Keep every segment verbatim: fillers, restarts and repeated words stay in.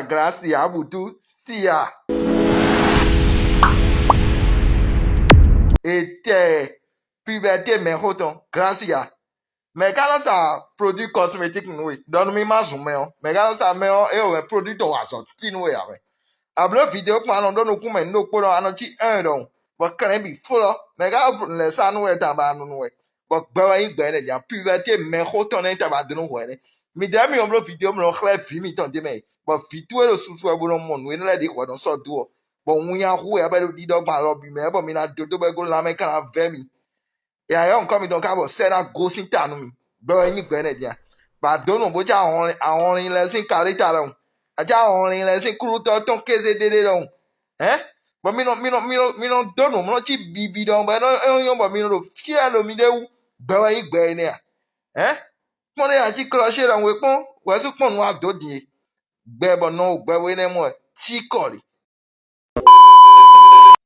Gracia butu sia. Etɛ puberté mɛxó tɔn Gracia. Mɛ ka nɔ sa produit cosmétique nú we ɖɔ nú mì má zun mɛ ɔ́, mɛ ka nɔ sa mɛ ɔ́, é wɛ produit tɔn wa azɔ̌ tí nú we ǎ mɛ. A blǒ vidéo kpɔ́n a nɔ ɖó nukún mɛ nǔ ɖokpó ɖɔ a nɔ cí un ɖɔhun, bɔ klɛ̌n bǐ flɔ́, mɛ ka lɛ̌ sa nú wɛ ta ba nu nú wɛ, bɔ gbɛ wɛ nyí gbɛ énɛ́ din, puberté mɛxó tɔn nɛ́ ta ba dó nú hwɛ nɛ́. Midɛɛ mi ɔ́ bló vidéo mlɔ xlɛ́ vǐ mitɔn d'é mɛ, bɔ vǐ towe ɖo susu wɛ bó nɔ mɔ nǔ énɛ́ lɛ́ɛ ɖě hwɛ nɔ sɔ́ dó ɔ́, bɔ winnyá hu wɛ bɔ é ɖo ɖiɖɔ gbɔn alɔ bǐ mɛ, bɔ mi ná dó dó bɔ é gó lanmɛ ka ná vɛ́ mi. Yǎyá ɔ́ nukɔn mitɔn ka bɔ sɛ́ ná gosín ta nú mi, gbɛ wɛ nyí gbɛ énɛ́ din a? Bɔ a dǒ nǔ bó cí ahɔnlin lɛ́ɛ sín kaléta ɖɔhun, a cí ahɔnlin lɛ́ɛ sín klútɔ́ tɔn kéze ɖéɖé ɖɔhun. Hɛ̌n? Bɔ mi nɔ mi nɔ mi nɔ mi nɔ dó nǔ, mi nɔ cí bibi ɖɔhun bɔ é nɔ é nɔ nyɔ́ bɔ mi nɔ ɖo fyɛ́ ɖo miɖée wú, gbɛ wɛ nyí gbɛ énɛ́ a? Hɛ̌n? Kpɔ́n ɖé a cí klɔ́ ɖɔhun e kpɔ́n wɛ̌sú kpɔ́n nǔ a dǒ din e. Gbɛ bɔ nɔ gbɛ wɛ énɛ́ mɔ wɛ cí kɔ lě.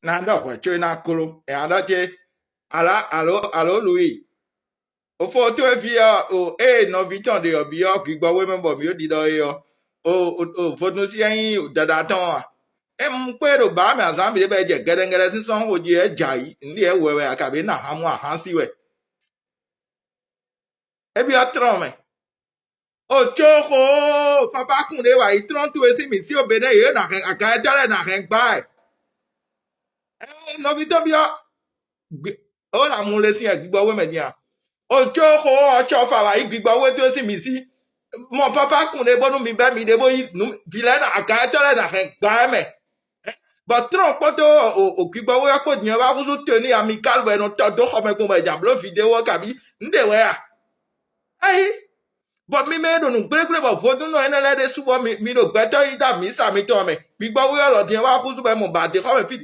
Na ɖɔ hwɛ có é ná kló. È nǎ ɖɔ cé? Alá alo alo Luwi. Ofo towe ví ɔ́, o ée nɔví tɔn ɖe ɔ́ byɔ́ gbigbɔ wé mɛ bɔ mǐ ɖo ɖiɖɔ é ɔ́, o o vodúnsi ɛ nyí dada tɔn a? É un kpé ɖo bǎ mɛ azǎn bǐ ɖé bɔ è jɛ gɛɖɛgɛɖɛ sín sɔ́n xo jí é jɛ ayǐ, nǔ ɖě wɛ wɛ a kabǐ ná ahan mú ahán sí wɛ. É byɔ́ tlɔ́n mɛ. O có xo, papá kun ɖé wǎ yi tlɔ́n towe sín mǐ sí o Benɛ́ yě ná hɛn aga étɛ́ lɛ́ɛ ná hɛn gbá ɛ. Nɔví tɔn byɔ́ ó ná mú lé sín gbigbɔ wé mɛ din a? O có xo ɔ́ cɔ fa wǎ yi gbigbɔ wé towe sín mǐ sí. Mɔ papá kun ɖé bónú mi bɛ́ mi ɖé bó yí nǔ vǐ lɛ́ɛ ná aga étɛ́ lɛ́ɛ ná hɛn gbá ɛ mɛ. Bɔ tlɔ́n kpódó gbigbɔ wé ɔ́ kpó din ɔ́ wá húzú tenu amicale bɔ è nɔ tɔ dó xɔmɛ gbɔn bɔ è jǎ bló vidéo ɔ́ kabí nǔ ɖě wɛ a? Eyi, bɔ mi mɛ e ɖo nǔgblégblé bɔ vodúnnɔ énɛ́ lɛ́ɛ ɖésú bɔ mi ɖo gbɛtɔ́ yídá mǐsa mitɔn mɛ, gbigbɔ wé ɔ́ lɔ din wá húzú bɔ è mɔ bɔ a ɖe xɔ mɛ fí